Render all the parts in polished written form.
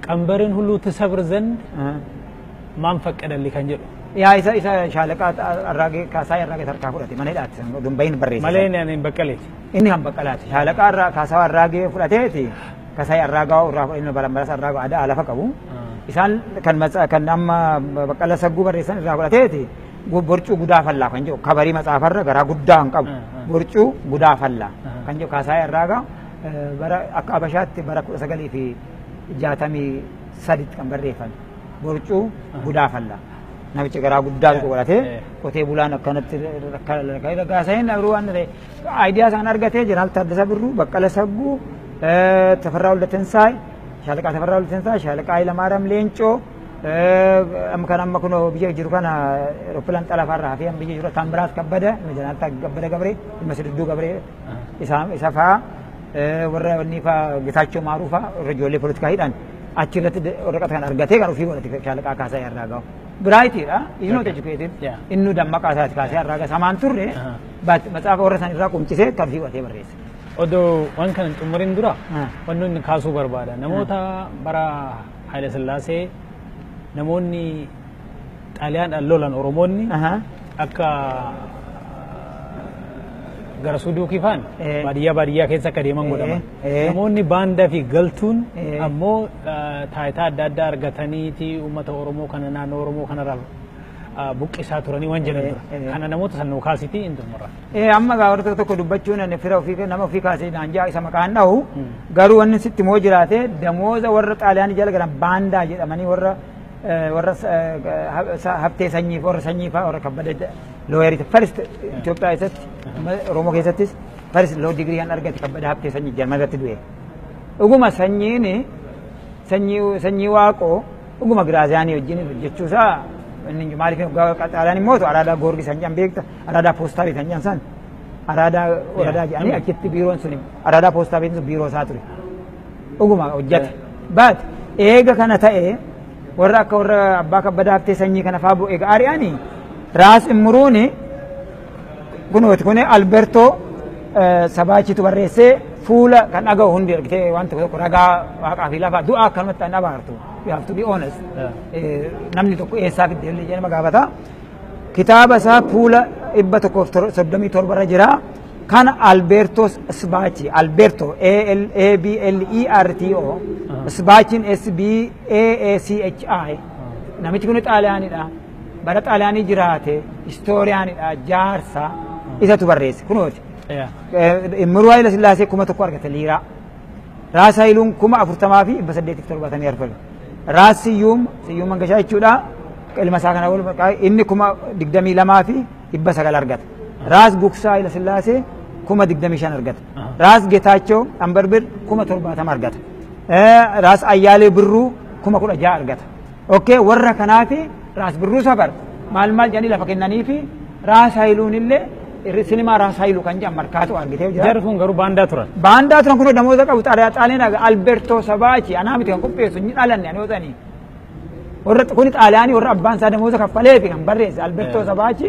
ቀንበርን ሁሉ ትሰብር ዘንድ ማን ፈቀደልህ kan jedhu. Yaa isa shaalaqaa Arraagee Kaasaayee Arraagee tarkaa fudhate mana hidhaatti dumbayin barreesse. Malee inni ani Baqqaleeti. Inni kan Baqqalaati. Shaalaqaa irraa Kaasaayee Arraagee fudhateeti Kaasaayee Arraagaa irraa fudhate Balambalas Arraagaa aadaa lafa qabu. Isaan kan kan amma Baqqala Sagguu barreessan irraa fudhateeti borcuu gudaa fallaa kan jedhu kabarii matsaafarra garaa guddaa kan qabu borcuu gudaa fallaa kan jedhu Kaasaayee Arraagaa bara akka Abashaatti bara 1963 kan barreeffame borcuu gudaa fallaa. Namichi garaa guddaa tokko godhatee qotee bulaan akkanatti Kaasaayeen yeroo waan ta'e aayidiyaa isaan argatee Jeneraal Taaddasaa Birruu, Baqqala Sagguu, Tafarraa Waldatinsaay, Shaalaqaa Tafarraa Waldatinsaay, Shaalaqaa Hayilamaariyaam Leencoo, amma kan amma kunoo biyya jiru kana Rooppilaan Xalafaarraa hafee biyya jiru Taambiraat Kabbada, Jeneraal Kabbada Gabree, ilma Sididduu Gabree isa fa'aa warra inni fa'aa Getaachoo Maaruu fa'aa warra ijoollee poolitikaa hidhan achirratti waraqata kan argatee kan ofii godhate Shaalaqaa Kaasaayee Arraagaw. Biraayitiidha. He's not educated. Inni dammaqaa isaati Kaasaayee Arraagaa samaan turre matsaafa warra san irraa qumcisee kan ofii godhatee barreesse. Odoo waan kana hin xumuriin dura wanni inni kaasuu barbaada. Namoota bara Haayile Sillaasee namoonni Xaaliyaadhaan lolan Oromoonni akka gara Suduukii faan baadiyyaa baadiyyaa keessa akka deeman godhaman. Namoonni baandaa fi galtuun ammoo taayitaa adda addaa argataniiti uummata Oromoo kana naannoo Oromoo kanarraa buqqisaa turanii waan jedhan dura. Kana namoota san nuu kaasitii hin xumurra. Amma gaa warra tokko dubbachuun ani fira ofii nama ofii kaasee naan jaa isa maqaan dhahu garuu wanni sitti moo jiraate damooza warra Xaaliyaanii jala galan baandaa jedhamanii warra warra haftee sanyii warra sanyii fa'aa warra kabbada looyerii first Itoophiyaa keessatti Oromoo keessattis first law degree kan argate kabbada haftee sanyii Jarman irratti du'e. Dhuguma sanyiin sanyii waaqoo dhuguma Giraaziyaanii wajjin hojjechuusaa inni maaliif Xaaliyaanii mootu Araadaa Goorgis kan jedhan beekta Araadaa Poostaa beektan jedhan san Araadaa waradaa jedhanii achitti biiroon sun Araadaa Poostaa beektan sun biiroo isaa ture. Dhuguma hojjete. Baat eega kana ta'ee warra akka warra abbaa kabbadaa haftee sanyii kana fa'aa eega ari'anii Raas Immuruuni kunooti kuni Alberto Sabaachitu barreessee fuula kan dhaga'u hundi argitee waan tokko tokko ragaa waaqaa fi lafaa du'aa akkanumatti an abaartu. You have to be honest. Namni tokko eessaa fidde illee jedhama gaafata. Kitaaba isaa fuula 137 irra jira. Kan Alberto Sbaachi, Alberto A L A B L E R T O, Sbaachin S B A A C H I. Namichi kun Xaaliyaanidha. Bara Xaaliyaanii jiraate, istooriyaanidha, jaarsa isatu barreesse. Kunooti. Immiruu Haayila Sillaasee 1000 argate liiraa. Raas Haayiluun 40,870 argate. Raas Siyyuum, Siyyuum Mangashaa jechuudha. Ilma isaa kana wal inni 22,900 argate. Raas Gugsaa Haayila Sillaasee 25,000 argate. Raas Getaachoo Ambarbir 70,000 argate. Raas Ayyaalee Birruu 16,000 argate. Okay, warra kanaafi Raas Birruu safar maal maal jedhanii lafa kennanii fi Raas Haayiluun illee sinimaa Raas Haayiluu kan jedhan markaatu argitee jira. Jarri kun garuu baandaa turan. Baandaa turan kun namoota qabu Xaaliyaanii Alberto Sabaachi anaa miti kan qopheessu hin dhalanne ani hootanii. Warra kun Xaaliyaanii warra abbaan isaa namoota kaffalee fi kan barreesse Alberto Sabaachi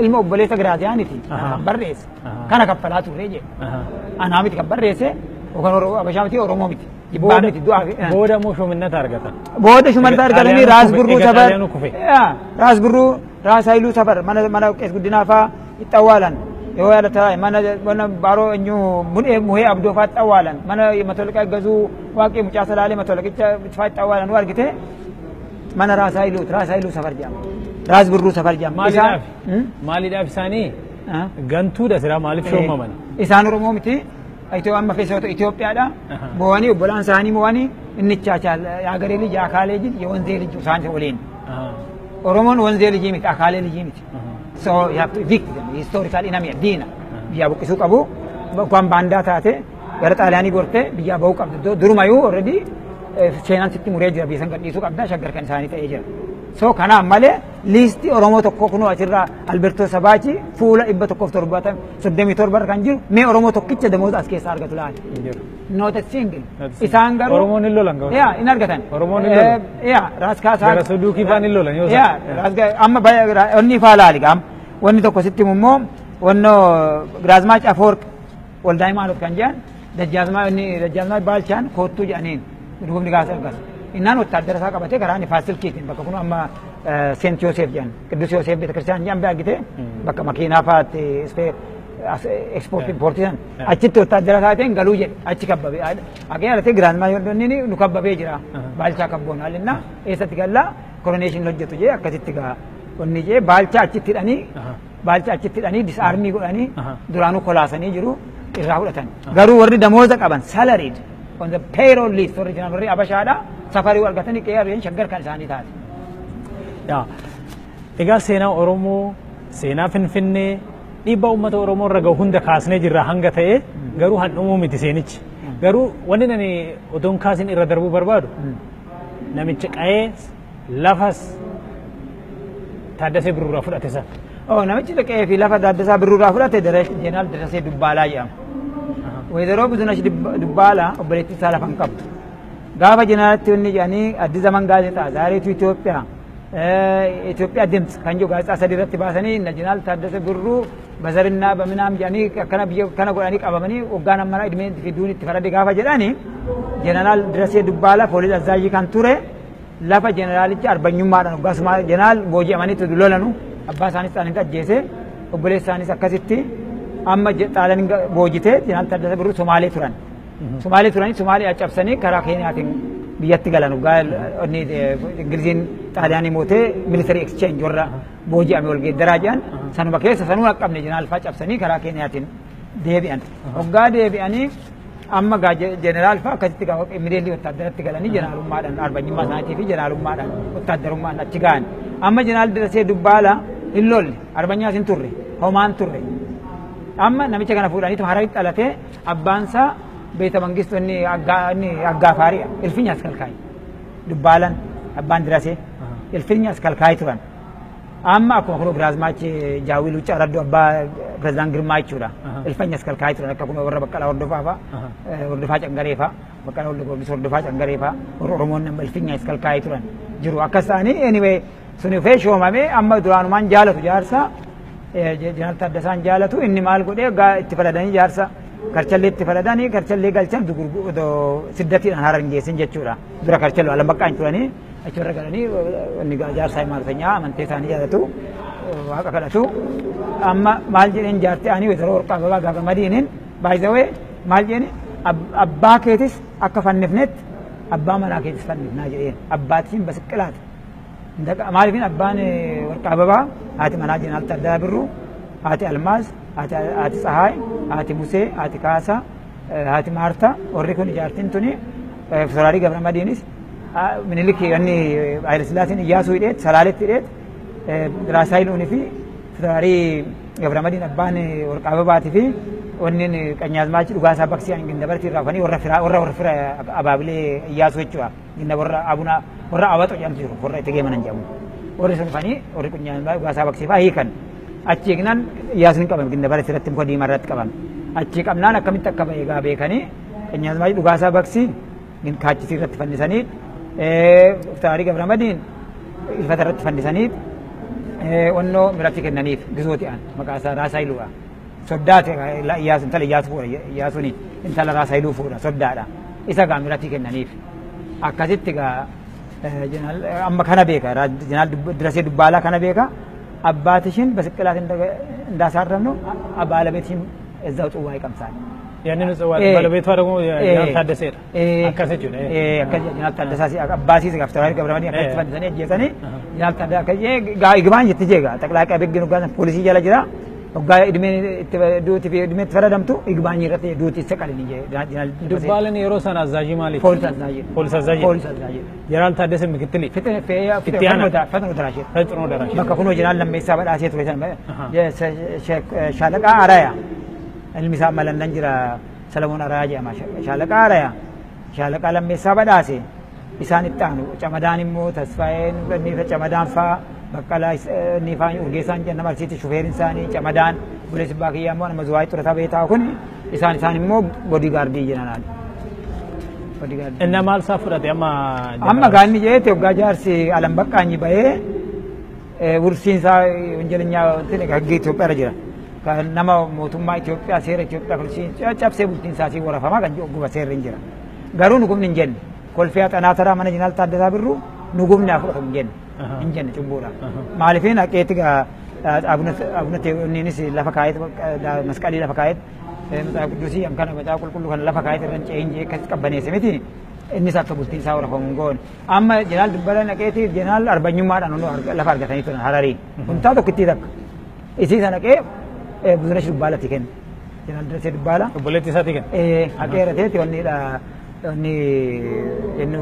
ilma obboleessa Giraaziyaaniiti kan barreesse. Kana kaffalaa turre jedhe. Anaa miti kan barreesse yookaan Abashaa miti Oromoo miti. Jibbaa miti du'aa fi. Booda immoo shuminnata argatan. Booda shuminnata argatanii Raas Birruu safar. Raas Birruu Raas Haayiluu safar mana qees guddinaa fa'aa itti awwaalan. Yoo yaadata mana baaroo eenyu muhee abdoo fa'aa itti awwaalan. Mana matolaqaa gazuu waaqii mucaa salaalee matolaqicha fa'aa itti awwaalan nu argite mana Raas Haayiluu Raas Haayiluu safar jedhama. Raas Birruu safar jedhama. Maaliidhaaf? Maaliidhaaf isaanii gantuudha silaa maaliif shoomaman? Isaan Oromoo miti. Amma keessattuu Itoophiyaadha. Mo'anii obbolaan isaanii mo'anii inni chaachaa የሀገሬ ልጅ የአካሌ ልጅ የወንዜ ልጅ isaan waliin. Oromoon ወንዜ ልጅ miti akaalee ልጅ miti. So you have to evict them. Historical enemy diina. Biyyaa buqqisuu qabu. Waan baandaa taate gara Xaaliyaanii gortee biyyaa bahuu qabdi. Durumayyuu already seenaan sitti muree jira biyya san gadhiisuu qabda shaggar kan isaanii ta'ee jira. So kanaaf malee liistii Oromoo tokko kunoo asirraa Alberto Sabaachi fuula 137 kan jiru mee Oromoo tokkicha damooza as keessaa argatu laata. Not a single. Isaan garuu Oromoon hin lolan garuu. Yaa hin argatan. Oromoon hin lolan. Yaa raas kaasaa. Gara Suduukii faan hin lolan yoo Yaa raas amma onni faa laali gaam wanni tokko sitti immoo wannoo Giraazmaach Afoorq Waldaa Haimaanot kan jedhan Dajjaazmaa inni Dajjaazmaa Baalchaan koottuu jedhaniin. Nugumni gaasa akkas. Innaan wottaaddara isaa qabatee karaa Nifaas Silkiitiin bakka kun amma Seent Yoosef jedhan Qidduus Yoosef Beeta Kiristiyaan jedhan argite bakka makiinaa fa'aatti ekspoortii impoortii san achitti wottaaddara isaatiin galuu jedhe achi kabbabee hagee alatee giraazmaa yoonni nu kabbabee jira baalchaa kabboon haallinna eessatti gallaa koroneeshin hojjetu jee akkasitti gaa onni jee baalchaa achitti hidhanii baalchaa achitti hidhanii disaarmii godhanii duraanuu kolaasanii jiru irraa fudhatan garuu warri damooza qaban salariid on the payroll list warri jiran warri abashaadha safarii argatanii qe'ee arganii shaggar kan isaanii taate. Egaa seenaa Oromoo, seenaa Finfinnee, dhiibbaa uummata Oromoo irra gahu hunda kaasnee jirra hanga ta'e garuu handhumuu miti seenichi. Garuu wanni ani otoon kaasin irra darbuu barbaadu namicha qa'ee lafas Taaddasee Birruurraa fudhate sana. Oh, namichi qe'ee fi lafa Taaddasaa Birruurraa fudhate Jeneraal Darasee Dubbaalaa jedhama. Weezaroo Bizunash Dubbaalaa obboleettii isaa lafa hin qabdu. Gaafa jeneraalitti wanni jedhanii Addis Zaman gaazexaa Zaareetu Itoophiyaa Itoophiyaa Dimts kan jedhu gaazexaa sadii irratti baasanii inna jeneraal Taaddasee Birruu bazarinnaa baminaam jedhanii akkana biyya kana godhanii qabamanii waggaan ammanaa idmeen fi duun itti farade gaafa jedhanii jeneraal Darasee Dubbaalaa poolis azzaajii kan ture lafa jeneraalichi arbanyummaadhaan waggaa sumaa jeneraal booji'amaniitu lolanu abbaa isaanis xaaliin ajjeese obboleessa isaanis akkasitti amma xaaliin boojitee jeneraal Taaddasee Birruu Somaalee turan. Somaalee turanii Somaalee cabsanii karaa Keeniyaatiin biyyatti galan waggaa Ingiliziin xaaliyaanii mootee military exchange warra booji'ame wal geeddaraa jedhan sanuma keessa sanuu haqqabne jeneraal fa'aa cabsanii karaa Keeniyaatiin deebi'an. Waggaa deebi'anii amma gaa jeneraal fa'aa akkasitti gaa mideelli wottaaddaratti galanii jeneraalummaadhaan arbanyummaa isaaniitii fi jeneraalummaadhaan wottaaddarummaan achi ga'an. Amma jeneraal Darasee Dubbaalaa hin lolle arbanyaas hin turre homaan turre. Amma namicha kana fuudhaniitu Hararitti dhalatee abbaansaa beeta mangistu inni aggaafaariidha. Ilfinya as kalkaayi. Dubbaalan abbaan Dirasee ilfinya as kalkaayi turan. Amma akkuma kun Giraazmaachi Jaawii Luccaa Raddoo abbaa pireezidaan Girmaa jechuudha. Ilfinya as kalkaayi turan akka kun warra Baqqalaa Hordofaa fa'a Hordofaa Cangaree fa'a Baqqalaa Hordofaa Hordofaa Cangaree fa'a warra Oromoon nama ilfinya as kalkaayi turan jiru. Akkas ta'anii anyway sun dhufee shoomamee amma duraanumaan jaalatu jaarsa Jeneraal Taaddasaan jaalatu inni maal godhee itti faladanii jaarsa karchallee itti faladanii karchallee galchan siddatiidhaan Harar hin geessin jechuudha. Dura karchallee alambaqqaan turanii achirra galanii inni jaarsa himaalfeenyaa amantee isaanii jaalatu waaqa kadhatu. Amma maal jedheen jaartii ani weezaroo Warqaa Ababaa gaafa madiiniin baay'isawee maal jedheen abbaa keetis akka fannifnetti abbaa manaa keetis fannifnaa jedheen abbaatiin basiqilaata. Maaliifin abbaan Warqaa Ababaa haati manaa Jeneraal Taaddasaa Birruu haati Almaaz haati Tsahaay haati Musee haati Kaasaa haati Maartaa warri kun ijaartiin tuni Soraarii Gabra Madiinis Minilik inni Haayile Sillaaseen Iyyaasuu hidheet Salaaletti hidheet Raasaayiluunii fi Soraarii Gabra Madiin abbaan Warqaa Ababaatii fi wanni Qanyaazmaachi Dhugaasaa Baksii an Gindabartii irraa dhufanii warra fira warra fira abaabilee Iyyaasuu jechuudha. Ginda warra Abuna warra Awaxo jedhamtu jiru warra itti geemanan jedhamu. Warri sun dhufanii warri Qanyaazmaachi Dhugaasaa Baksii fa'aa hiikan. Achi eegnaan Iyyaasuun hin qabame Gindabartii irratti muka diimaa irratti qabame. Achi qabnaan akkamitti akka ba'e egaa beekanii Qanyaazmaachi Dhugaasaa Baksii kaachisii irratti fannisanii Taarii Gabra Madiin ilfata irratti fannisanii onnoo miratti kennaniif gizooti'an maqaa isaa Raasaayiluudha. Soddaate Iyyaasu intala Iyyaasu fuudha Iyyaasuun intala Raasaayiluu fuudha soddaadha. Isa gaa miratti kennaniif. Akkasitti gaa amma kana beeka Jeneraal Dirasee Dubbaalaa kana beeka abbaatishin basiqilaat እንዳሳረም ነው ባለቤትሽም እዛው ጽዋ ይቀምሳል። ያንን ጽዋ ባለቤቷ ደግሞ ጀነራል ታደሰ akkas jechuudha. Akkas Jeneraal Taaddasaa abbaasiis gaaf Tawaarii Gabramanii akkasitti fannisanii ajjeesanii Jeneraal Taaddasaa akkas gaa igbaan jetti jeega xaqlaa qabee ginu poolisii jala jira waggaa idmeen itti duuti fi idmeen itti fayyadamtu igbaanyii irratti duuti isa qalini jee Dubbaaleen yeroo sana azzaajii maaliif? Poolis azzaajii. Poolis azzaajii. Poolis azzaajii. Jeneraal Taaddasee mikittili. Itti aanaa. Fexinoo Daraashee. Fexinoo Daraashee. Bakka kunoo jeneraal Lammeessaa badhaasee ture sana Shaalaqaa Arayaa. Ilmi isaa amma Landan jira Salamoon Arayaa jedhama. Shaalaqaa Arayaa. Shaalaqaa Lammeessaa badhaase. Isaan itti aanu Camadaan immoo Tasfaayeen inni Camadaan fa'aa Baqqalaa inni fa'aa Urgeessaan jedhan nama Arsiitti shufeerin isaanii Camadaan Bulees Baakiyyaa immoo nama Zuwaayii Xurataa Beetaa kun isaan immoo boodigaardii jedhan. Inni maal isaa fudhate amma? Amma gaanni jeete waggaa jaarsi Alam Baqqaanyi bahee wursiin isaa wanjalinyaa haggi Itoophiyaa irra jira. Kan nama mootummaa Itoophiyaa seera Itoophiyaa kun cabsee bultiin isaa sii warafamaa kan jedhu guba seerri hin jira. Garuu nu kumni hin jenne. Kolfee Xanaa Taraa mana Jeneraal Taaddasaa Birruu nu gubnaa fudhatamu hin jenne. Hin jenne cubbuudha. Maaliifin haqeetti abuna teewonniinis lafa kaayet masqalii lafa kaayet macaa qudusii kana macaa qulqulluu kana lafa kaayet irra hin ce'in jee akkas qabbaneesse miti. Innis akka bultiin isaa horafamu hin goone. Amma Jeneraal Dubbala naqeeti Jeneraal arbanyummaadhaan lafa argatanii turan Hararii. Kuntaa tokkittii takka. Isii sana qee Buzunesh Dubbaalatti kenne. Jeneraal Darasee Dubbaala. Obboleettii isaatii kenne. Haqeerateeti wanni wanni inni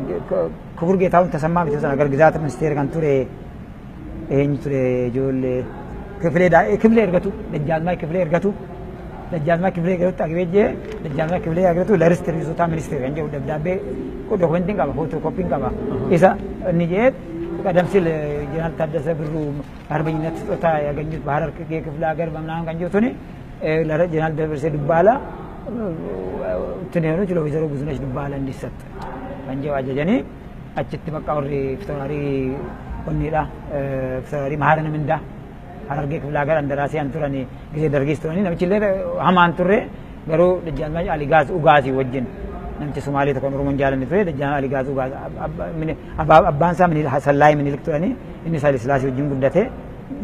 Kubur Geetaawun Tasammaa miti sana gargizaata ministeera kan ture eenyu ture ijoollee Kifilee ergatu Dajjaazmaa Kifilee ergatu Dajjaazmaa Kifilee ergatu Agibeejjee Dajjaazmaa Kifilee ergatu ለርስት ይዞታ ሚኒስቴር kan jedhu dabdaabbee dokumentiin qaba footokoppiin qaba isa inni jee ቀደም ሲል ጀነራል ታደሰ ብሩ አርበኝነት ስጦታ ያገኙት በሐረር ክፍለ ሀገር በምናምን kan jedhu tuni ጀነራል ደረሴ ዱባላ እንትን የሆኑት ለወይዘሮ ብዙነሽ ዱባላ እንዲሰጥ kan jedhu ajajanii achitti bakka warri fitawaarii onniidha fitawaarii Maharan Mindaa Harargee ክፍለ ሀገር እንደራሴ turani ጊዜ dargiis turanii namichi illee hamaan turre garuu Dajjaazmaach Aligaaz Ugaasii wajjin namichi Sumaalee tokko Oromoon jaalanne ture Dajjaazmaach Aligaaz Ugaas abbaan isaa Sallaayii Minilik turanii inni Haile Sillaasee wajjin guddate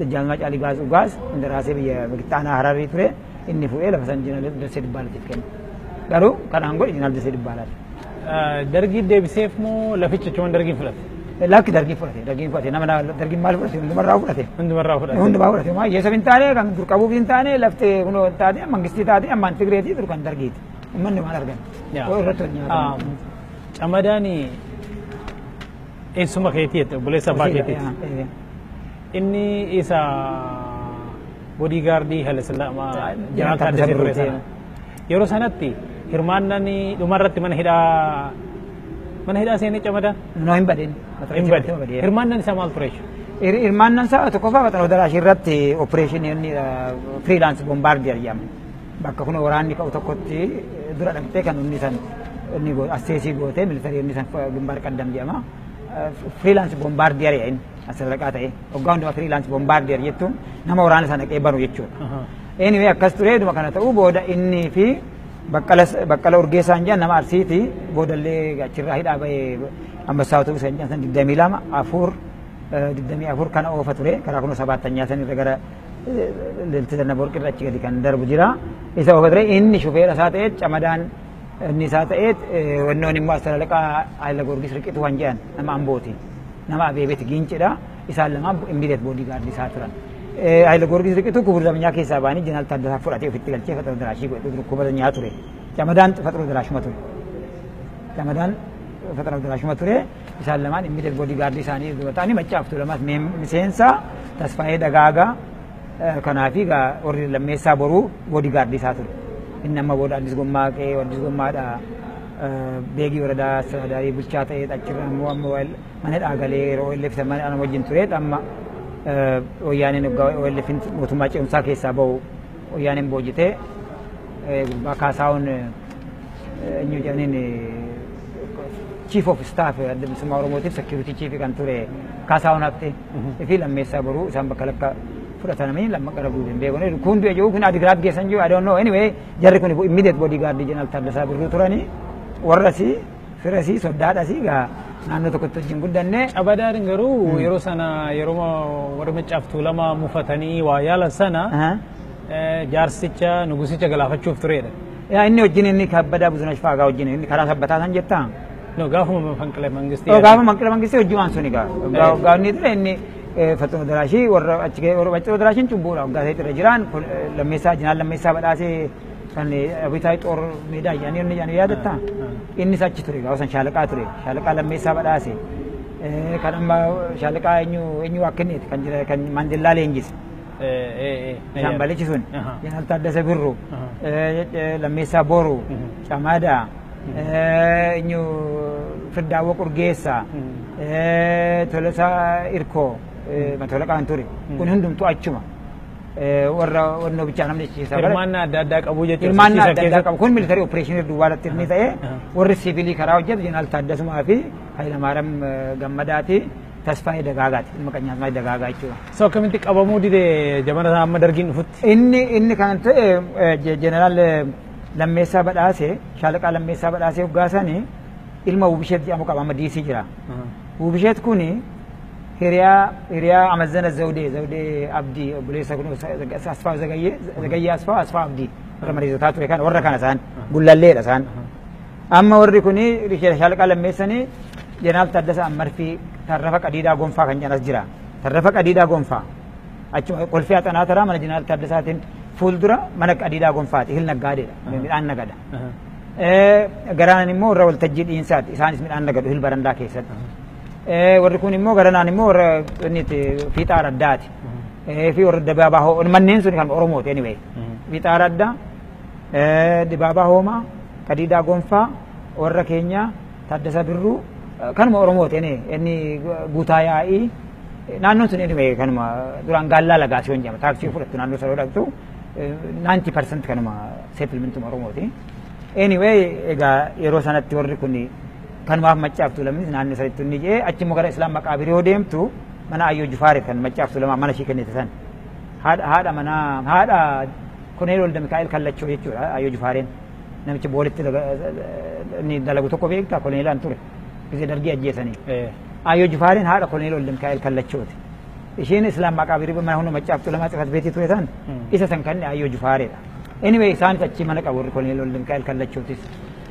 Dajjaazmaach Aligaaz Ugaas እንደራሴ biyya Qixxaanaa Hararii ture inni fuudhee lafa san Jeneraal Darsee Dubbaalaatiif kenne garuu kanaan godhe Jeneraal Darsee Dubbaalaati. Dargii deebiseef moo laficha achumaan dargiin fudhate? Lakki dargiin fudhate dargiin fudhate nama dargiin maal fudhate hundumarraa fudhate. Hundumarraa fudhate. Hundumaa fudhate maa hiyyeessa hin taane kan dur qabuuf hin taane lafte kunoo hin taate mangistii taate ammaan Tigreetii dur kan dargiiti. Uummanni maal argan? Irratti wal nyaatan. Camadaan eessuma keetii jette obboleessa abbaa keetiiti. Inni isa boodigaardii Haile Sillaasee Jeneraal Taaddasee ture sana. Yeroo sanatti hirmaannaan dhumarratti mana hidhaa seenee Camadaan? No hin badeen. Hin badeen. Hirmaannaan isaa maal ture jechuudha? Hirmaannaan isaa tokkoffaa Faxanoo Daraashii irratti opereeshinii inni freelance bombardier jedhama. Bakka kun waraanni ka'u tokkotti dura dhaqxee kan inni san inni asseesii gootee militarii inni san gimbaar qaddam jedhama. Freelance bombardier inni asirraqaa ta'e waggaa hundumaa freelance bombardier jettuun nama waraana sana dhaqee banu jechuudha. Anyway akkas ture dhuma kana ta'uu booda inni fi Baqqala Urgeessaan jedhan nama Arsiiti boodallee achirraa hidhaa bahee ambassaa otobusii kan jedhan san 22 4 24 kana oofa ture karaa kunoo sabaattanyaa san irra gara leentii sana borqirra achi gadi kan darbu jira. Isa oofa ture inni shufeera isaa ta'e Camadaan inni isaa ta'e wannoon immoo asirraqaa Haile Goorgis Riqituu kan jedhan nama Ambooti nama Abeebeeti Giincidha isaan lamaan immediate bodyguard isaa turan. Haile Goorgis Riqituu kubur zamanyaa keessaa ba'anii Jeneraal Taaddasaa fudhatee ofitti galchee Faxanoo Daraashii godhe dhukkuba zamanyaa ture. Camadaan Faxanoo Daraashuma ture. Camadaan Faxanoo Daraashuma ture. Isaan lamaan immediate bodyguard isaanii dura ta'anii Maccaaf Tuulamaas miseensa Tasfaayee Dagaagaa kanaafi warri Lammeessaa Boruu bodyguard isaa ture. Inni amma booda Addis Gommaa qe'ee Addis Gommaadha beegii waradaa Astiraadaarii bulchaa ta'ee achirra immoo amma mana dhaagalee yeroo OLF mana ana wajjin ture amma wayyaaneen OLF mootummaa ce'umsaa keessaa bahu wayyaaneen boojitee gurbaa Kaasaawun eenyu jedhaniin chief of staff adda bilisummaa Oromootiif security chief kan ture Kaasaawun Habtee fi Lammeessaa Boruu isaan bakka lakka fudhatamanii lamma qara guutuu beekone kun du'e jiru kun Adigiraat geessan jiru I don't know anyway jarri kun immediate bodyguard Jeneraal Taaddasaa Birruu turanii warrasii firasii soddaadhasii gaa naannoo tokkotti wajjin guddanne. Camadaan garuu yeroo sana yeroo warra Maccaaf Tuulamaa mufatanii waa yaalan sana jaarsicha nugusicha galaafachuuf turedha. Inni wajjin inni kabbadaa Buzunash Faagaa wajjin inni karaa sabbataa san jettaa? No gaafuma Manqila Mangistii. Gaafa Manqila Mangistii hojii waan suni gaa. Waggaa inni ture inni Faxanoo Daraashii warra achi warra Faxanoo Daraashiin cubbuudha waggaa ta'e irra jiran Lammeessaa Jeneraal Lammeessaa Badhaasee kan Abitaay Xoor Meedaa jedhanii inni jedhanii yaadattaa? Innis achi ture gaafa san shaalaqaa ture shaalaqaa Lammeessaa Badhaasee kan amma shaalaqaa eenyu eenyu Waaqinneeti kan jira kan Maandellaa leenjise. Shaambalichi sun Jeneraal Taaddasee Birruu Lammeessaa Boruu Camadaa eenyu Firdaawwaq Urgeessaa Tolasaa Irkoo Matolaqaan ture kun hundumtuu achuma warra wannoo bichaa namni achiisaa bara. Hirmaannaa adda addaa qabu jechuudha. Hirmaannaa adda addaa qabu kun military operation duwwaadhaatti inni ta'e warri siviilii karaa hojjetu Jeneraal Taaddasumaa fi Hayilamaariyaam Gammadaati Tasfaayee Dagaagaati ilma Qanyaasmaay Dagaagaa jechuudha. So akkamitti qabamuu dide jamana isaa amma dargiin dhufutti? Inni kan ta'e Jeneraal Lammeessaa Badhaasee shaalaqaa Lammeessaa Badhaasee hoggaasanii Ilma Wubisheet jedhamu qaba amma DC jira. Wubisheet kuni hiriyaa Amazzana Zawdee Abdii obboleessa kun Asfaa Zagayyee Asfaa Abdii warra mariisotaa ture kana warra kana isaan gullalleedha isaan. Amma warri kuni Shaalaqaa Lammeessanii Jeneraal Taaddasaa Ammarfii Tarrafa Qadiidaa Gonfaa kan jedhamas jira. Tarrafa Qadiidaa Gonfaa achuma kolfee Axanaa taraa mana Jeneraal Taaddasaatiin fuuldura mana Qadiidaa Gonfaati hil naggaadeedha midhaan nagada. Garanaan immoo warra waltajjii dhiinsaati isaanis midhaan nagadu hil barandaa keessatti. Warri kun immoo garanaan immoo warra Fiixaa Raddaati. Fi warra Dibaabaa Hoomaa manneen sun kan Oromooti anyway. Fiixaa Raddaa, Dibaabaa Hoomaa, Qadiidaa Gonfaa, warra keenya Taaddasaa Birruu kanuma Oromooti inni Guutaa Yaa'ii naannoon sun anyway kanuma duraan Gaallaa Lagaasiyoon jedhama taaksii fudhattu naannoo sana dhaqxu 90% kanuma settlementuma Oromooti. Anyway egaa yeroo sanatti warri kun kanumaaf Maccaaf Tuulamnis naannoo sanitti inni jee achi immoo gara Islaam Maqaabirii yoo deemtu mana Ayyoo Jufaareef kan Maccaaf Tuulamaa mana ishii kennite san haadha manaa haadha Koloneel Walda Mikaa'el Kallachoo jechuudha Ayyoo Jufaareen namichi boolitti inni dalagu tokko beektaa koloneelaan ture gisee dargii ajjeesanii. Ayyoo Jufaareen haadha Koloneel Walda Mikaa'el Kallachooti. Isheen Islaam Maqaabirii mana hunda Maccaaf Tuulamaa tsifat beetii ture san isa san kan Ayyoo Jufaareedha. Anyway isaanis achi mana qabu warri Koloneel Walda Mikaa'el Kallachootis.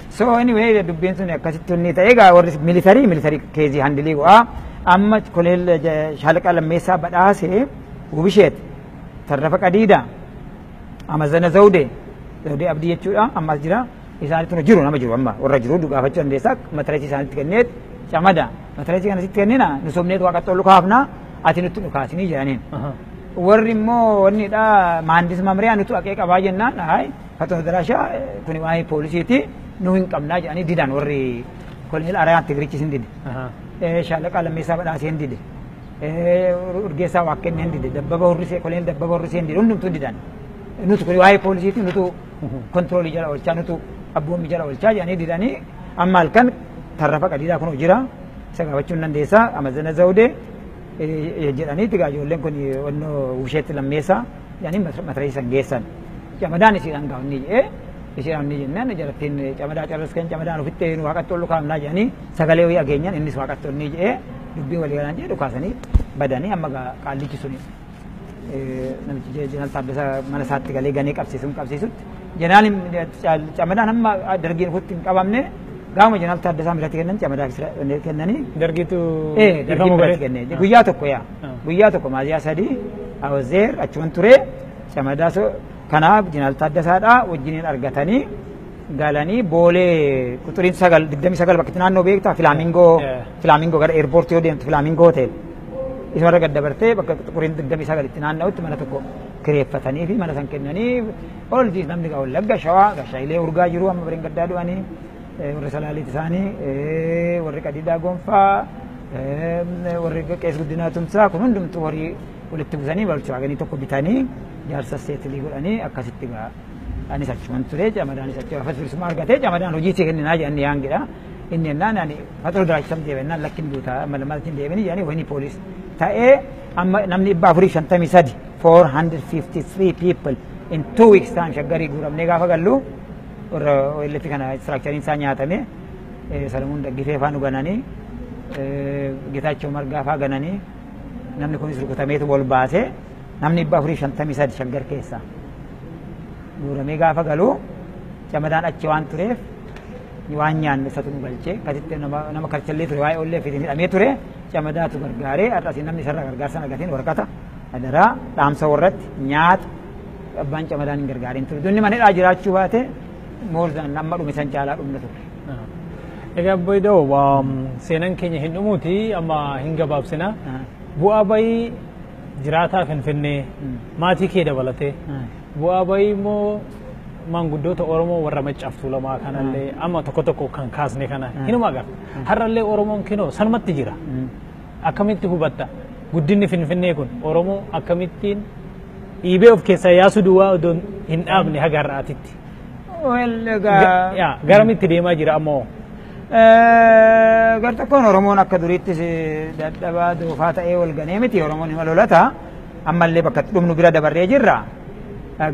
So anyway dubbiin sun akkasitti inni ta'e egaa warri militarii keezii handilii go'aa amma Koloneel Shaalaqaa Lammeessaa Badhaasee Wubisheet Tarrafa Qadiidaa Amazana Zawdee Abdii jechuudha ammas jira isaanitti jiru nama jiru amma warra jiru gaafachuu dandeessaa matareesii isaanitti kenneet camada matareesii kana sitti kennina nu sobneet waaqatti ol kaafna ati nutti dhukaasinii jedhaniin. Warri immoo wannidha maandis mamriyaa nutu aqee qabaa jennaan hayi fatoo daraashaa kuni waa'ee poolisiiti nu hin qabnaa jedhanii didan warri Koloneel Arayaan Tigirichis hin dide. Shaalaqaa Lammeessaa Badhaasee hin dide. Urgeessaa Waaqkennee hin dide. Dabbaba Hurrisee Koloneel Dabbaba Hurrisee hin dide. Hundumtuu didan. Nutu kuni waa'ee poolisiiti nutu kontiroolii jala oolchaa nutu abboommii jala oolchaa jedhanii didanii amma halkan Tarrafa Qadiidaa kun jira isa gaafachuu hin dandeessaa Amazana Zawdee jedhanii egaa ijoolleen kun wannoo Wubisheetti Lammeessaa jedhanii matareesii san geessan. Camadaan isiidhaan gaafni jedhee isiidhaan ni jennaan jarattiin camadaa carraskan camadaan ofitti nu waaqatti ol kaafnaa jedhanii sagalee wayii dhageenyaan innis waaqatti ol ni jedhee dubbiin walii galaan jedhee dhukaasanii badanii amma qaallichi suni namichi Jeneraal Taaddasaa mana isaatti galee ganee qabsiisutti Jeneraal camadaan amma dargiin ofitti hin qabamne gaama Jeneraal Taaddasaa biratti kennan camadaa kennanii Dargiitu dargiin biratti kenne guyyaa tokko yaa guyyaa tokko maaziyaa 3 Awazeer achuman ture camadaa kanaaf Jeneraal Taaddasaadhaa wajjiniin argatanii galanii boolee quxuriin 29 bakka naannoo beektaa Filaamingoo gara eerpoortii yoo deemtu Filaamingoo hotel isumarra gad dabartee bakka quxuriin 29 itti naanna'utti mana tokko kireeffatanii fi mana san kennanii ol namni gaa Wallagga Shawaa Gashaayilee Urgaa jiru amma bireen gaddaa du'anii warri Salaaliit isaanii warri Qadiidaa Gonfaa warri Qees Guddinaa Tumsaa kun hundumtuu horii walitti buusanii Volkswagenii tokko bitanii jaarsa seetilii godhanii akkasitti gaa anis achuman ture camadaanis achi gaafas bilisummaa argatee camadaan hojii isii kenninaa jedhanii yaangidha. Inni jennaan ani faxoo daraachisam deebennaan lakkin duutaa amma lammaatti hin deebini jedhanii wayinii poolis ta'ee amma namni 453 453 people in 2 weeks time shaggarii guuramnee gaafa gallu warra OLF kana istiraakchariin isaa nyaatame Salamuun Daggifee faa nu gananii Getaachoo Margaa faa gananii namni kunis rukutameetu wal baasee namni 453 shaggar keessaa guuramee gaafa galu camadaan achi waan tureef waan nyaanne isatu nu galchee akkasitti nama karchallee ture waa'ee ollee fitiin hidhamee ture camadaatu gargaaree har'as namni isarraa gargaarsa argateen waraqata adaraa dhaamsa warratti nyaata abbaan camadaan hin gargaariin ture dunni mana hidhaa jiraachuu baate moorzaan amma dhume san caalaa dhumna ture. Egaa Abboyidoo seenaan keenya hin dhumuuti amma hin gabaabsina. Bu'aa bayii jiraataa Finfinnee maatii kee dabalatee bu'aa bayii immoo maanguddoota Oromoo warra Maccaaf Tuulamaa kanallee amma tokko tokko kan kaasne kana hinuma agarra. Har'allee Oromoon kinoo sanumatti jira. Akkamitti hubatta guddinni Finfinnee kun Oromoo akkamittiin dhiibee of keessaa yaasuu duwwaa odoo hin dhaabne haga har'aatitti. Garamitti deemaa jira ammoo? Gar tokkoon Oromoon akka duriittis dadhabaa doofaa ta'ee wal ganee miti Oromoon hima lolata ammallee bakka dhumnu bira dabarree jirra.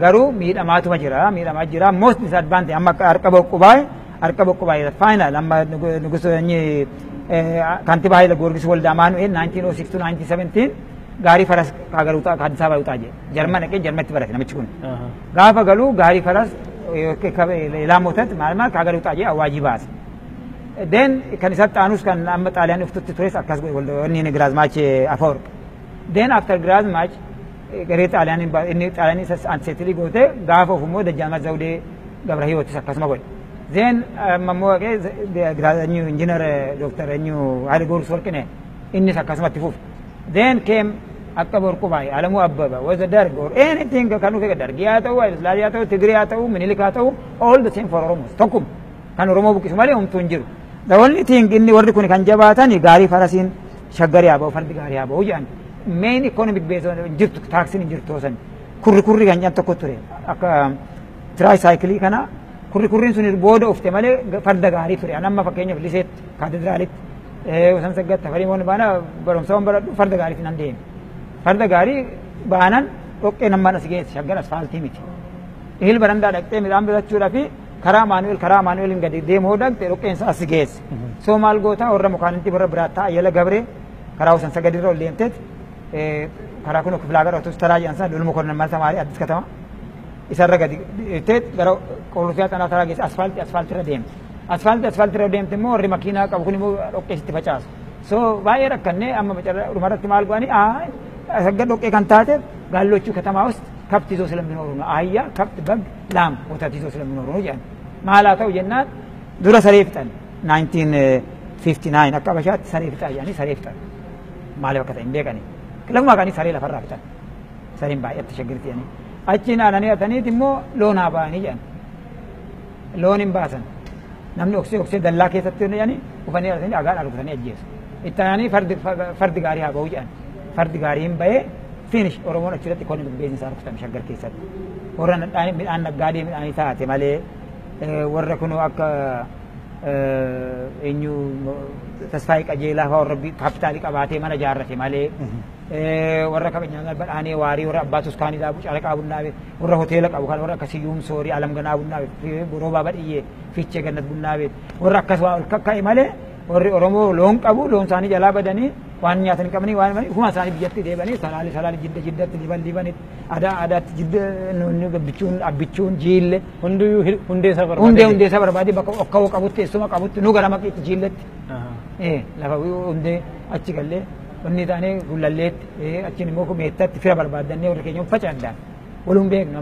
Garuu miidhamaatuma jira miidhamaa jira most disadvantage amma harka boqqubaa Harka boqqo baay'ee final amma nugusa kantiibaa Haayila Goorgis Walda Amaanu'eel 1906 to 1917 gaarii faras kaagaruu ከአዲስ አበባ ይውጣ ጀርመን dhaqee Jarmanitti barate namichi kun. Gaafa galuu gaarii faras ላም ወተት maal ከሀገር ይውጣ jedhee awaajii baase. Then kan isatti aanus kan amma Xaaliyaan dhuftutti tures akkas godhe inni Giraazmaach Afawarq. Then after Giraazmaach garee Xaaliyaan inni Xaaliyaan isa anseetilii goote gaafa of immoo Dajjaazmaach Zawudee Gabra Hiwootis akkasuma godhe. Then amma immoo injiinar Dooktar Haayile Goorgis Warqinee innis akkasumatti fufe. Then came akka Borqu baay'ee Alamuu Abbaba was a Darg or anything kan dhufe Dargii haa ta'u Haayile Sillaasee haa ta'u Tigree haa ta'u Minilik haa ta'u all the same for Oromos tokkuma kan Oromoo buqqisu malee homtuu hin jiru. The only thing inni warri kun kan jabaatan gaarii farasiin shaggarii haa ba'u fardi gaarii haa ba'u jedhan main economic base jirtu taaksiin hin jirtu san kurri kurri kan jedhan tokko ture akka tricycle kana kurri kurriin sun booda ufte malee farda gaarii ture. An amma fakkeenyaaf liseetti kaatedraalitti wasan saggatta farii moon baana barumsa waan baradhu farda gaariitiin nan deeme. Farda gaarii baanan dhoqqee nammaan as geesse shaggar asfaaltii miti. Ihil barandaa dhaqxee midhaan bitachuudhaa fi karaa Amaanu'eelin gadi deemoo dhaqxe dhoqqeensa as geesse. So maal gootaa warra mukaanitti warra biraattaa Ayyala Gabree karaa wasan sagadirra ol deemteet karaa kun kiflaa gara otus taraa jedhan sana lolma kornan mal tamaarii Addis Katama isarra gadi deemteet gara Qollofiyaa xanaa taraa geesse asfaaltiirra deemte. Asfaaltiirra deemte immoo warri makiinaa qabu kun immoo dhoqqeesitti facaasu. So baay'ee rakkannee amma dhumarratti maal go'anii sagga dhoqqee kan taate gaallochuu ከተማ ውስጥ ከብት ይዞ ስለሚኖሩ ነው። አህያ፣ ከብት፣ በግ፣ ላም፣ ወተት ይዞ ስለሚኖሩ ነው jedhan። Maal haa ta'u jennaan dura saree fixan 1959 akka Habashaatti saree fixaa jedhanii saree fixan. Maaliif akka ta'e hin beekani. Lafumaa ka'anii saree lafarraa fixan. Sareen baay'eetti shaggirti jedhanii. Achiin aananii hataniit immoo loon haa ba'anii jedhan. Loon hin baasan. Namni oksee oksee dallaa keessatti jedhanii ufanii hatanii dhagaadhaan rukutanii ajjeesu. Itti aananii fardi gaarii haa ba'u jedhan. Fardi gaarii hin ba'ee finish Oromoon achirratti economic base isaa rukutame shaggar keessatti. Warra midhaan naggaadee midhaanii taate malee warra kun akka eenyu Tasfaayee Qajeelaa fa'aa warra kaapitaalii qabaatee mana ijaarrate malee warra kabajaa badhaanee waarii warra abbaa Tuskaanii dhaabu Caraqaa Bunnaa beet warra hoteela qabu kan warra akka Siyyuum Soorii Alamganaa Bunnaa beet Roobaa Badhiyyee Fiichee Gannat Bunnaa beet warra akkas waa ol kakka'e malee warri Oromoo loon qabu loon isaanii jalaa badanii waan nyaatan hin qabanii waan ufuma isaanii biyyatti deebanii salaale salaale jidda jiddatti liban libanitti adaa adaatti jidda bichuun abbichuun jiille. Hundiyyuu hundee isaa barbaade. Hundee isaa barbaade bakka okkawoo qabutti teessuma qabutti nu gara maqiitti jiilletti. Lafa hundee achi gallee wanni taanee gullalleetti achiin immoo meettatti fira barbaadannee warri keenya faca'an waluun beeknu.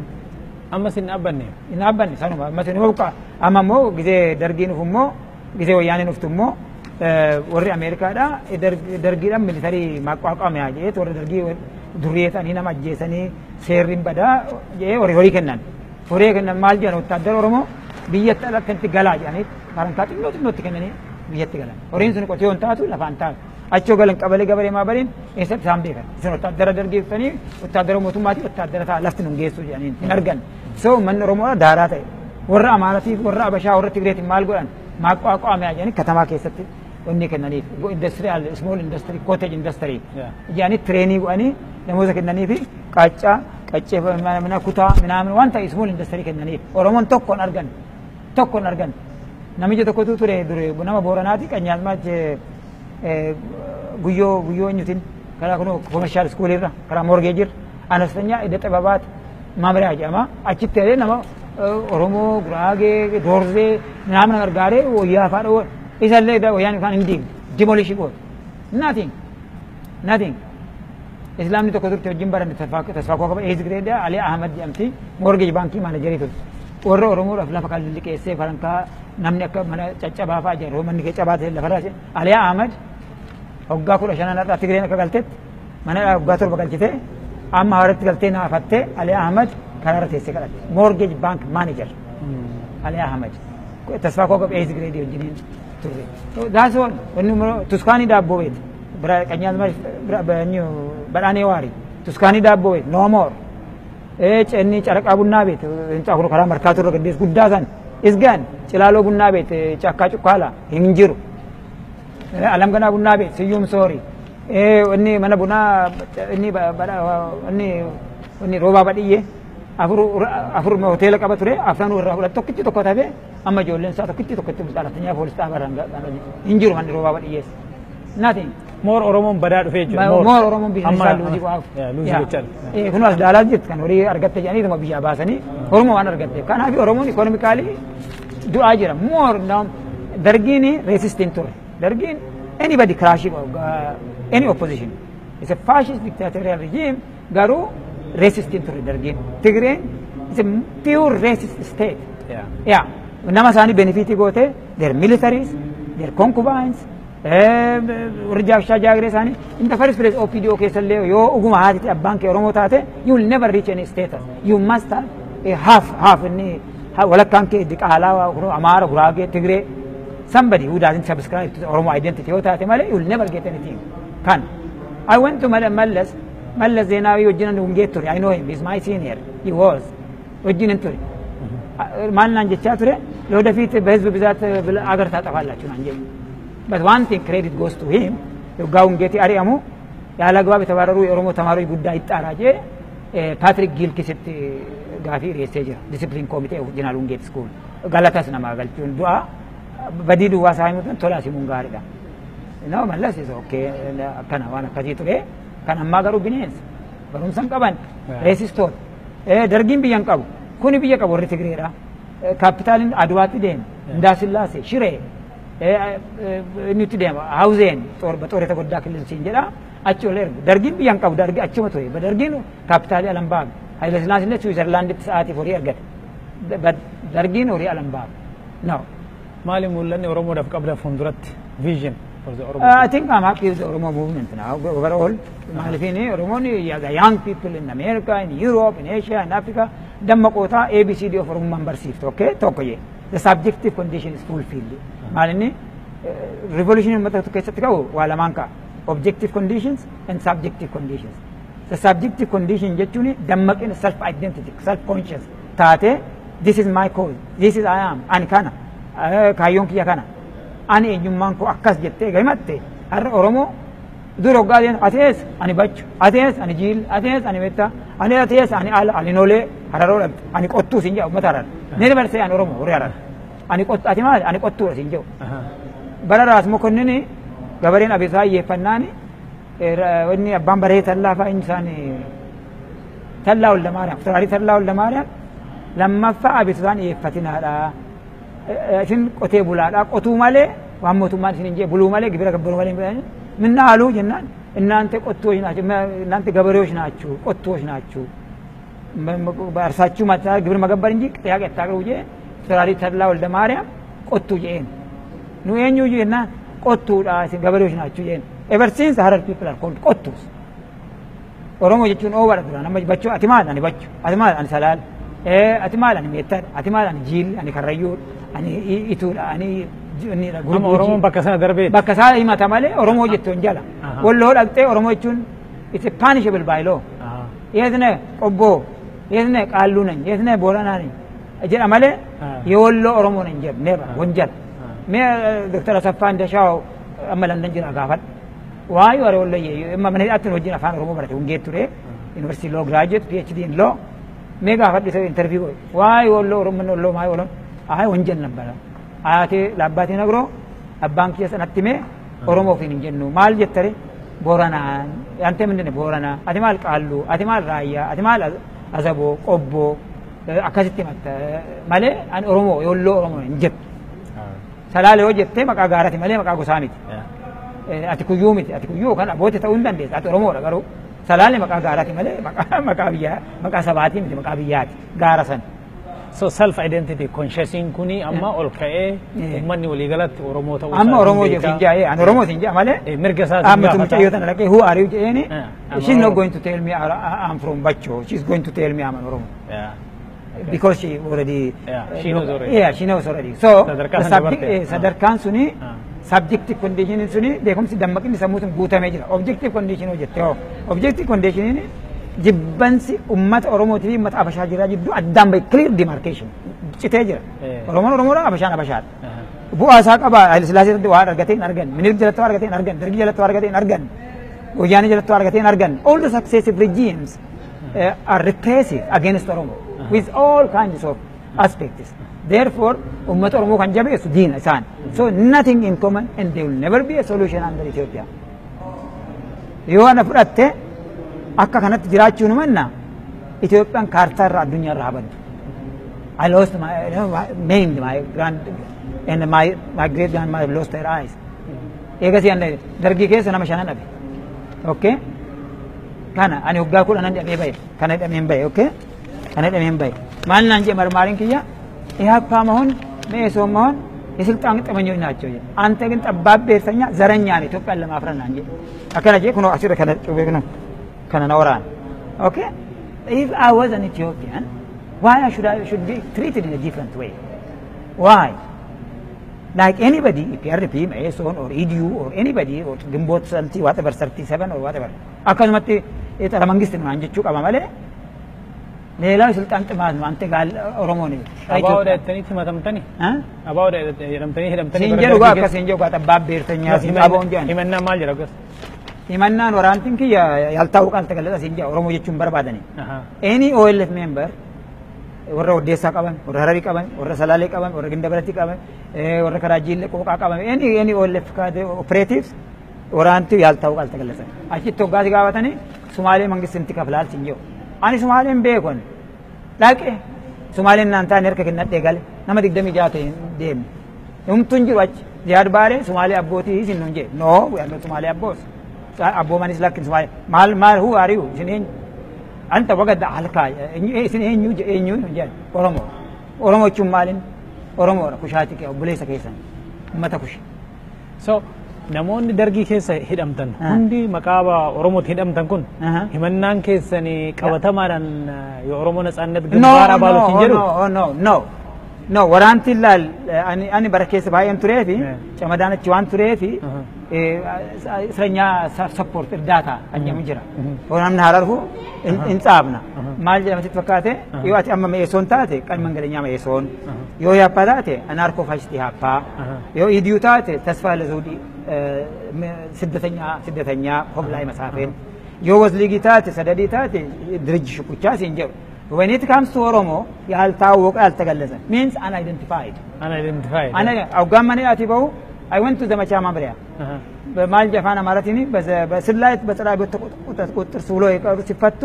Ammas hin dhaabbanne. Hin dhaabbanne sanuma ammas hin buqqa amma immoo gisee dargiin dhufu immoo gisee wayyaaneen dhuftu immoo warri Ameerikaadha dargiidhaan militarii maaqwaaqame jedhee warra dargii duriyee ta'anii nama ajjeesanii seerri hin badaa jedhee warri horii kennan. Horii kennan maal jedhan wottaaddara Oromoo biyyatti alatti galaa jedhanii farankaa xinnoo xinnootti kennanii biyyatti galan. Horiin sun qotee hin taatu lafaan taatu. Achoo galan qabalee gabaree maa bariin eessatti isaan beekan. Isin wottaaddara dargii dhuftanii wottaaddara mootummaatii wottaaddara ta'a lafti nun geessu jedhanii hin argan. So uummanni Oromoo daaraa ta'e. Warra Amaaratiif warra Abashaa warra Tigreetiin maal godhan maaqwaaqame jedhanii katamaa keessatti wanni kennaniif industrial small industry cottage industry jedhanii tireenii godhanii namoota kennaniif qaaccaa qaccee mana kutaa minaamin waan ta'e small industry kennaniif Oromoon tokkoon argan namicha tokkotu ture dure nama Booranaati qanyaazmaach guyyoo guyyoo eenyutiin karaa kun commercial school irra karaa mortgage irra anastanya ida xibabaat maamiriyaa jedhama achitti illee nama Oromoo Guraagee Doorzee minaamin gargaaree wayyaa fa'aa dhawwa isallee wayyaan isaan hin diigne demolish goote nothing nothing. Islaamni tokko turte wajjin baranne tasfaa koo qaba eighth grade Ali Ahmad jedhamti mortgage baankii maanajarii turte warra Oromoodhaaf lafa kan liqeessee farankaa namni akka mana caccabaa fa'aa jedhu manni kee cabaa ta'e lafarraa Ali Ahmad hoggaa 15 har'aa Tigreen akka galtetti mana hoggaa 7 galchite amma haratti galtee naafattee Ali Ahmad karaarra teessee kadhatte mortgage bank manager Ali Ahmad tasfaa koo qaba eighth grade wajjiniin turre. That's all. Wanni Tuskaanii daabboo beeti. Qanyaazmaach badhaanee waarii. Tuskaanii daabboo beeti. No more. Cenni caraqaa bunnaa beeti. Hinxaa kun karaa markaatoo irra gaddees guddaa san. Isgaan cilaaloo bunnaa beeti. Cakkaa cuqqaalaa hin jiru. Alamganaa bunnaa beeti. Siyyuum soorii. Inni mana bunaa inni roobaa badhiyyee afur hoteela qaba ture afran irraa fudhate tokkichi tokko tafe Amma ijoolleen isaa tokkitti tokkitti bulxaalattanii poolis xaabaarraan hin jiru manni roobaa badhiyyeessa. Nothing. More Oromoon badaa dhufee jechuudha. More Oromoon business isaa lose waa. Lose gochaa. Kun as daalaa jirti kan horii argatte jedhanii biyyaa baasanii Oromoo waan argatte. Kanaaf Oromoon economically du'aa jira. More dargiin racist ture. Dargiin anybody crash any opposition. It's a fascist dictatorial regime garuu racist ture dargiin. Tigreen is a pure racist state. Yeah. Nama isaanii benefit goote their militaries, their concubines, warri jaabshaa jaagiree isaanii in the first place OPDO keessallee yoo dhuguma haati abbaan kee Oromoo taate, you will never reach any status. You must have a half half inni walakkaan kee diqaalaa, Amaara, Guraagee, Tigree, somebody who doesn't subscribe to the Oromo identity yoo taate malee you will never get anything. Kan I went to Mallas, Mallas Zeenaawii wajjin Wungeet ture. I know him, he's my senior. He was wajjin ture. Maal naan jechaa ture? ለወደፊት በህዝብ ብዛት አገር ታጠፋላችሁ naan jedhu. But one thing, credit goes to him. Yoggaa Wungeetti ari'amu ያለ አግባብ የተባረሩ የኦሮሞ ተማሪዎች ጉዳይ ይጣራ jee Patrick Gilkisitti gaafii dhiyeessee jira. Discipline Committee of Jeneraal Wungeet School. Galatas namaa galchuun du'a badii duwwaa isaa himuun tolaa simuun gaariidha. No, Mallas is okay, akkana waan akkasii ture. Kan ammaa garuu bineensa. Barumsa hin qaban. Racistoota. Dargiin biyya hin qabu. Kuni biyya qabu warri Tigreedha. Capitaliin Aduwaatti deema. Indaasillaasee, Shiree. Inni itti deema. Hawzeen በጦር የተጎዳ ክልል siin jedha. Achi ol ergu. Dargiin biyya hin qabu. Dargi achuma ture. Dargiin capitalii alan baabu. Haile Sillaasee illee Switzerlanditti sa'aatiif horii argate. Dargiin horii alan baabu. No. Maali mul'anni Oromoodhaaf qabda fuulduratti? Vision for the Oromo. I think I'm happy with the Oromo movement now. Overall, maaliifini Oromoon, the young people in America, in Europe, in Asia, in Africa, dammaqoota ABCD of Oromummaan barsiiftu. Okay? Tokko jee. The subjective condition is fulfilled. Maalinni revolution uummata tokko keessatti ka'u waa lamaan ka'a. Objective conditions and subjective conditions. The subjective condition jechuun dammaqina self identity, self conscious taate, this is my cause, this is I am, ani kana, kaayyoon kiyya kana, ani eenyummaan koo akkas jettee eega himatte. Har'a Oromoo dur hoggaa deemu ati eessa? Ani Bachu. Ati eessa? Ani Jiil. Ati eessa? Ani Metta. Ani ati eessa? Ani ala, ani Nolee. Hararoo dhabde. Ani Qottuu siin jedha uummata Harar. Ni dabarsee ani Oromoo horii Harar. Ani Qottu, ati maali? Ani Qottuudha siin jedhu. Bara Raas Mokonnin gabareen abisaa hiyyeeffannaani inni abbaan baree tallaa fa'a inni isaan Tallaa Waldamaariyaam, Firaarii Tallaa Waldamaariyaam lammaffaa abiisaan hiyyeeffatinaadha. Isin qotee bulaadha. Qotuu malee waan mootummaan isin hin jee buluu malee gibira gabbaruu malee hin jedhani. ምናሉ jennaan እናንተ ቆቶዎች ናችሁ፣ እናንተ ገበሬዎች ናችሁ፣ ቆቶዎች ናችሁ፣ በእርሳችሁ ግብር መገበር እንጂ ጥያቄ አታቅርቡ jee Firaarii Tallaa Waldamaariyaam Qottuu jeen. Nu eenyu jennaan Qottuudha, isin ገበሬዎች ናችሁ jeen. Ever since, Harar people are called Qottus. Oromoo jechuun oowadha duraan. Amma Bachoo, ati maal? Ani Bacho. Ati maal? Ani Salaal. Ati maal? Ani Meettaadha. Ati maal? Ani Jiil, ani Karrayyuudha, ani Ituudha, ani Amma Oromoon bakka sana darbee. Bakka isaa himata malee Oromoo jettuun jala. Walloo dhaqxee Oromoo jechuun it's a punishable by law. የት ነህ? ቆቦ። የት ነህ? ቃሉ ነኝ። የት ነህ? ቦረና ነኝ jedha malee የወሎ ኦሮሞ ነኝ jedhu never ወንጀል። Mee Dr. Asaffaa Indashaw amma London jira gaafadhu. Waayuu are Walloyyee amma mana hidhaatti wajjin afaan Oromoo barate Wungeet ture. University law graduate, PhD in law. Mee gaafadhu isa interview godhe. Waayuu ወሎ ኦሮሞ ወሎ ማይ ወሎ አይ ወንጀል ነበረ። አያቴ ለአባቴ ነግሮ abbaan kiyya sanatti himee Oromoo ofiin hin jennu maal jettare Booranaa ante ምንድን Booranaa, ati maal? Qaalluu. Ati maal? Raayyaa. Ati maal? Azaboo, Qobboo, akkasitti himatta malee ani Oromoo Yolloo Oromoo hin jettu. Salaale yoo jettee maqaa gaarati malee maqaa gosaa miti. Ati Kuyyuu miti, ati Kuyyuu kan aboote ta'uu hin dandeessa, ati Oromoodha garuu Salaale maqaa gaarati malee maqaa biyyaa, maqaa sabaatii miti, maqaa biyyaati gaara san. So self identity consciousness kuni amma ol ka'ee uummanni waliigalatti Oromoo ta'uu Amma Oromoo jedhu hin jaa'ee ani Oromoo hin jaa malee mirga isaa amma mucayyoo tana dhaqee who are you jedheeni, she's not going to tell me I'm from Bacho, she's going to tell me I'm an Oromo. Because she already she knows already. Yeah, she knows already. So sadarkaan suni subjective condition suni beekumsi dammaqinni sammuu sun guutamee jira. Objective condition hojjette hoo? Objective condition jibbansi ummata Oromootii fi ummata Abashaa jira jidduu addaan bahe, clear demarcation citee jira. Oromoon Oromoodha, Abashaan Abashaadha. Bu'aa isaa qaba. Haile Sillaasee irratti waa argatee hin argan. Minilik jalatti waa argatee hin argan. Dargii jalatti waa argatee hin argan. Wayyaanee jalatti waa argatee hin argan. All the successive regimes are repressive against Oromo with all kinds of aspects. Therefore, uummata Oromoo kan jabeessu diina isaan. So nothing in common and there will never be a solution under Ethiopia. Yoo ana fudhatte akka kanatti jiraachuu nu manna Itoophiyaan kaartaa irraa addunyaa irraa habaddu. I lost my, you know, maimed my grand and my great grandmother lost her eyes. Eegasii ani dargii keessa nama shanan dhabe. Okay? Kana ani waggaa 10 hidhamee bahe. Kana hidhamee hin bahe. Okay? Kana hidhamee hin bahe. Maal naan jee marmaariin kiyya ኢህአፓ መሆን መኢሶን መሆን የስልጣን ጠመኞች ናቸው። አንተ ግን ጠባብ ብሔርተኛ ዘረኛ ነህ፣ ኢትዮጵያን ለማፍረስ ና እንጂ akkana jee kunoo asirra kana cubee kunoo kana na waraana. Okay? If I was an Ethiopian, why I should be treated in a different way? Why? Like anybody, EPRP, Meison or EDU or anybody or Gimbot 70, whatever, 37 or whatever. Akkasumatti xara mangisti numaan jechuu qaba malee ሌላው የስልጣን ጥማት ነው። አንተ ጋር ኦሮሞ ነህ። Abaa'oodha jettanii himatamtanii? Abaa'oodha jedhamtanii hidhamtanii Siin jedhu gaa akkas siin jedhu gaa ጠባብ ብሔርተኛ siin qaboon jedhan. Himannaan maal jedha akkas? Himannaan waraantiin kiyya yaaltaa'uu qaal tagalaxa siin jedha Oromoo jechuun barbaadani. Any OLF member warra Oddeessaa qaban, warra Hararii qaban, warra Salaalee qaban, warra Gindabaratii qaban, warra Karaajiillee Qooqaa qaban, any OLF operatives waraantii yaaltaa'uu qaal tagalaxa. Achitti hoggaasi gaafatanii Sumaalee mangistinti kaflaal siin jedhu. Ani Sumaaleen beekon dhaqe Sumaaleen naan taane harka kennadhee gale nama 26 ta'e deemne. Humtuun jiru achi Ziyaad Baaree Sumaalee abbootii isin nuun jedhe. No, we are not Sumaalee abboos. Abboomanis lakkin Sumaalee. Maal maal who are you? Isin eenyu? Anta wagada halkaa isin eenyu eenyu nuun jedhan Oromoo. Oromoo jechuun maalin? Oromoodha kushaati kee obboleessa keessan uummata kushi. So namoonni dargii keessa hidhamtan hundi maqaa Oromootti hidhamtan kun himannaan keessanii qabatamaadhaan የኦሮሞ ነጻነት ግንባር አባሎች hin jedhu? No, no, no. No, waraanti laal ani bara keessa baay'een tureefi camadaan achi waan tureefi እስረኛ support እርዳታ kan jedhamu jira. Yoo namni hararfu hin tsaafna. Maal jedhama sitti fakkaate yoo ati amma Me'esoon taate ቀኝ መንገደኛ Me'esoon yoo Yaappaa taate anarko faashistii Yaappaa yoo ኢዲዩ taate ተስፋ ለዘውዲ ስደተኛ ስደተኛ ኮብላይ መሳፍን yoo ወዝሊጊ taate ሰደዲ taate ድርጅ ሽኩቻ siin jedhu. When it comes to Oromo, ያልታወቀ ያልተገለጸ means unidentified. Unidentified. Hoggaan mana hidhaatii bahu I went to ዘመቻ መምሪያ በማል አፋን አማራቲኒ በስላይት በጸረ አብዮት ቁጥጥር ስር ውሎ የቀሩ ሲፈቱ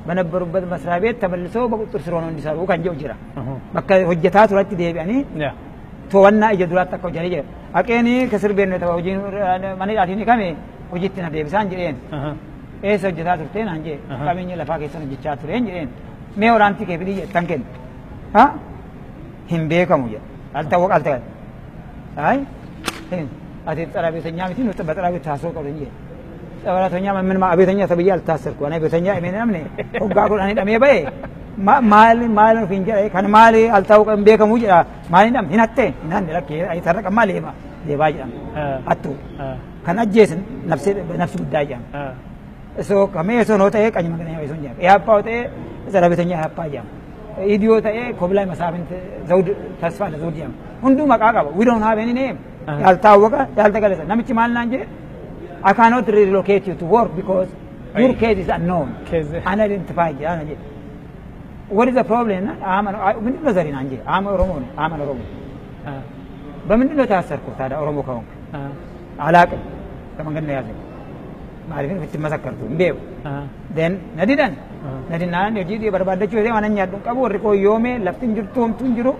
በነበሩበት መስሪያ ቤት ተመልሰው በቁጥጥር ስር ሆነው እንዲሰሩ kan jedhu jira. Bakka hojjetaa turatti deebi'anii to'annaa ija duraatti akka hojjetanii jira. Haqeen ከእስር ቤት ነው hojiin mana hidhaatiin hiikame hojiitti na deebisaan jedheen. Eessa hojjetaa turtee naan jedhe qabeenya lafaa keessan hojjechaa tureen jedheen. Mee waraantii kee fidii jettan kennu. Ha? Hin beekamu jedha. አልታወቀ አልተገለጸ። አይ ati ጸረ አብዮተኛ miti nuti በጸረ አብዮት ታስሮ ቀሩ እንጂ ጸረ ምን አብዮተኛ ተብዬ አልታሰርኩ። Ani አብዮተኛ እኔ namni hoggaa kudhan hidhamee bahe maal maal ofiin jedha kan maal አልታወቀ hin beekamu jedha maal hidham hin hatte hin hanne lakkee sarraqa maal deema deebaa jedhama hattu kan ajjeesin nafsi nafsi guddaa jedhama. So ከመኢሶን yoo ta'e ቀኝ መንገደኛ መኢሶን jedhama. ኢህአፓ yoo ta'e ጸረ አብዮተኛ ኢህአፓ jedhama. ኢዲዮ ta'e ኮብላይ መሳፍንት ዘውድ ተስፋ ለዘውድ jedhama. Hunduu maqaa qaba. We don't have any name. ያልታወቀ ያልተገለጸ namichi maal naan jedhe I cannot relocate you to work because your case is unknown. Unidentified jedha jedhe. What is the problem? ምንድን ነው ዘሬ naan jedhe. I'm ኦሮሞ ነኝ። I'm ኦሮሞ። በምንድን ነው የታሰርኩት ታዲያ ኦሮሞ ከሆንክ? አላቅም። ከመንገድ ነው የያዘኝ። Maaliif itti መሰከርቱ hin beeku. Then na didan. Na dinnaan hojii barbaadachuu yoo waan nyaadhu qabu warri koo yoome lafti hin jirtu homtuu hin jiru.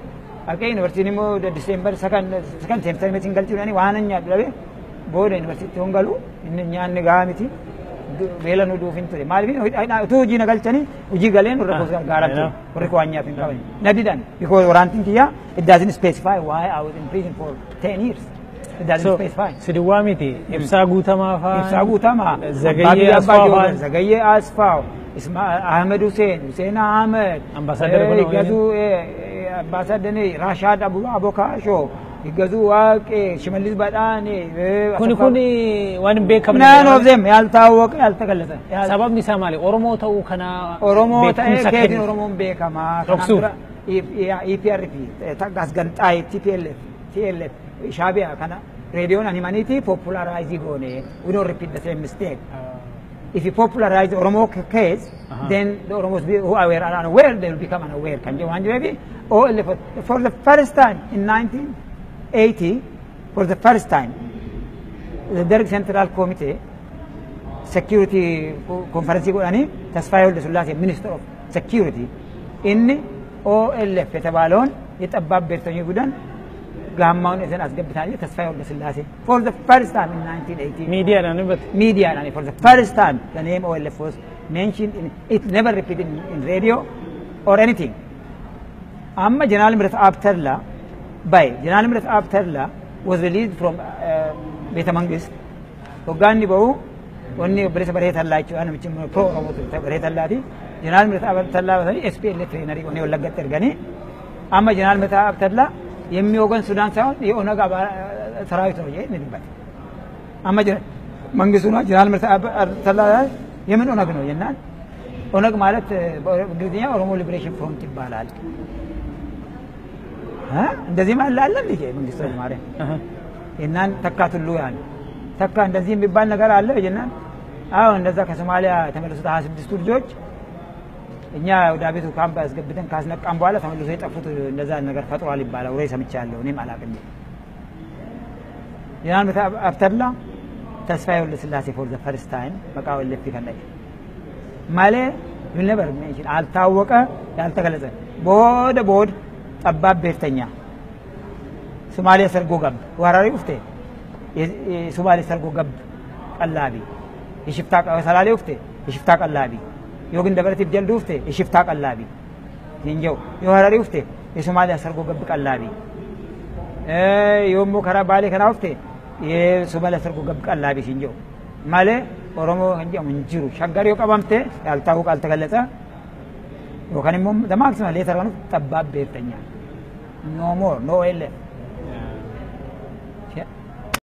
Akka yuunivarsiitiin immoo December second semester meetiin galchuudhaan waan nyaadhu dhabe booda yuunivarsiitii hon galu inni nyaanni gahaa miti beela nu duuf hin ture. Maaliif utuu hojii na galchanii hojii galeen warra koos gargaaran ture warri koo waan nyaatu hin qaban. Na didan because waraantiin kiyya it doesn't specify why I was in prison for 10 years. It doesn't specify. Sidiwwaa miti Ibsaa Guutamaa fa'aa. Ibsaa Guutamaa. Zagayyee Asfaaw fa'aa. Zagayyee Asfaaw. Ahmed Hussein, Hussein Ahmed, Ambaasaadar Igazu Ambaasaadar Rashaad Abokaasho, Igazu Waaqee, Shimallis Badhaane. Kuni kuni waan hin beekamne. None of them ያልታወቀ ያልተገለጸ። Sababni isaa maali? Oromoo ta'uu kana Oromoo ta'ee keetiin Oromoon beekamaa. Dhoksuuf. EPRP, አስገንጣይ TPLF, TLF, Shaabiyaa kana reediyoon ani himaniiti popularize goone. We don't repeat the same mistake. If you popularize the Oromo case, then the Oromos who are unaware, they will become unaware. Kan jedhu waan jireefi OLF for the first time in 1980, for the first time, the Derg Central Committee security conference godhanii Tasfaayee Woldesullaasee, Minister of Security, inni OLF የተባለውን የጠባብ ብሔርተኞች ቡድን ጋማውን ይዘን አስገብተናል። ተስፋዬ ወልደስላሴ for the first time in 1980 Miidiyaadhaan dubbate. Media and for the first time the name OLF was mentioned in it, never repeated in radio or anything. Amma General Mihreteab Tedla by General Mihreteab Tedla was released from Beta Mangist. Hoggaanni ba'u wanni obboleessa Barhee Tallaa jechuudha, namichi pro Oromoo ture Barhee Tallaati. Jeneraal Mihreteab Tallaa basanii SPLA trainer onni Wallaggatti erganii amma Jeneraal Mihreteab Tedla የሚወገን ሱዳን ሳይሆን የኦነግ ሰራዊት ነው ይሄ dubbate. Amma መንግስቱ ነው ጀነራል ምህረተአብ ተድላ የምን ኦነግ ነው jennaan ኦነግ ማለት በእንግሊዝኛ ኦሮሞ Liberation Front ይባላል። እንደዚህ ማለት አለ እንዴ መንግስቱ ኃይለማርያም jennaan ተካ ቱሉ ያን ተካ እንደዚህ የሚባል ነገር አለ jennaan አዎ እንደዛ ከሶማሊያ የተመለሱት 26ቱ ልጆች እኛ ወደ አቤቱ ካምፕ አስገብተን ካስነቃን በኋላ ተመልሶ የጠፉት እንደዛ ነገር ፈጥሯል ይባላል። ወሬ ሰምቻለሁ፣ እኔም አላውቅም። ጀነራል ምህረተአብ ተድላ ተስፋዬ ወልደስላሴ for the first time maqaa OLF kan dha'e malee you never mention አልታወቀ ያልተገለጸ booda booda ጠባብ ብሔርተኛ ሶማሌ ሰርጎ ገብ ወራሪ ኡፍቴ የሶማሌ ሰርጎ ገብ ቀላቢ የሽፍታ ሰላሌ ኡፍቴ የሽፍታ ቀላቢ yoo Gindabaratiif jaldu ufte የሽፍታ ቀላቢ hinjau yoo Hararii ufte የሶማሊያ ሰርጎ ገብ ቀላቢ yoo immoo karaa Baalee kanaa ufte የሶማሊያ ሰርጎ ገብ ቀላቢ hinjau malee Oromoo kan jedhamu hin jiru. Shaggar yoo qabamte ያልታወቀ አልተገለጸ yookaan immoo the maximum later kan ጠባብ ብሔርተኛ no more, no OLF.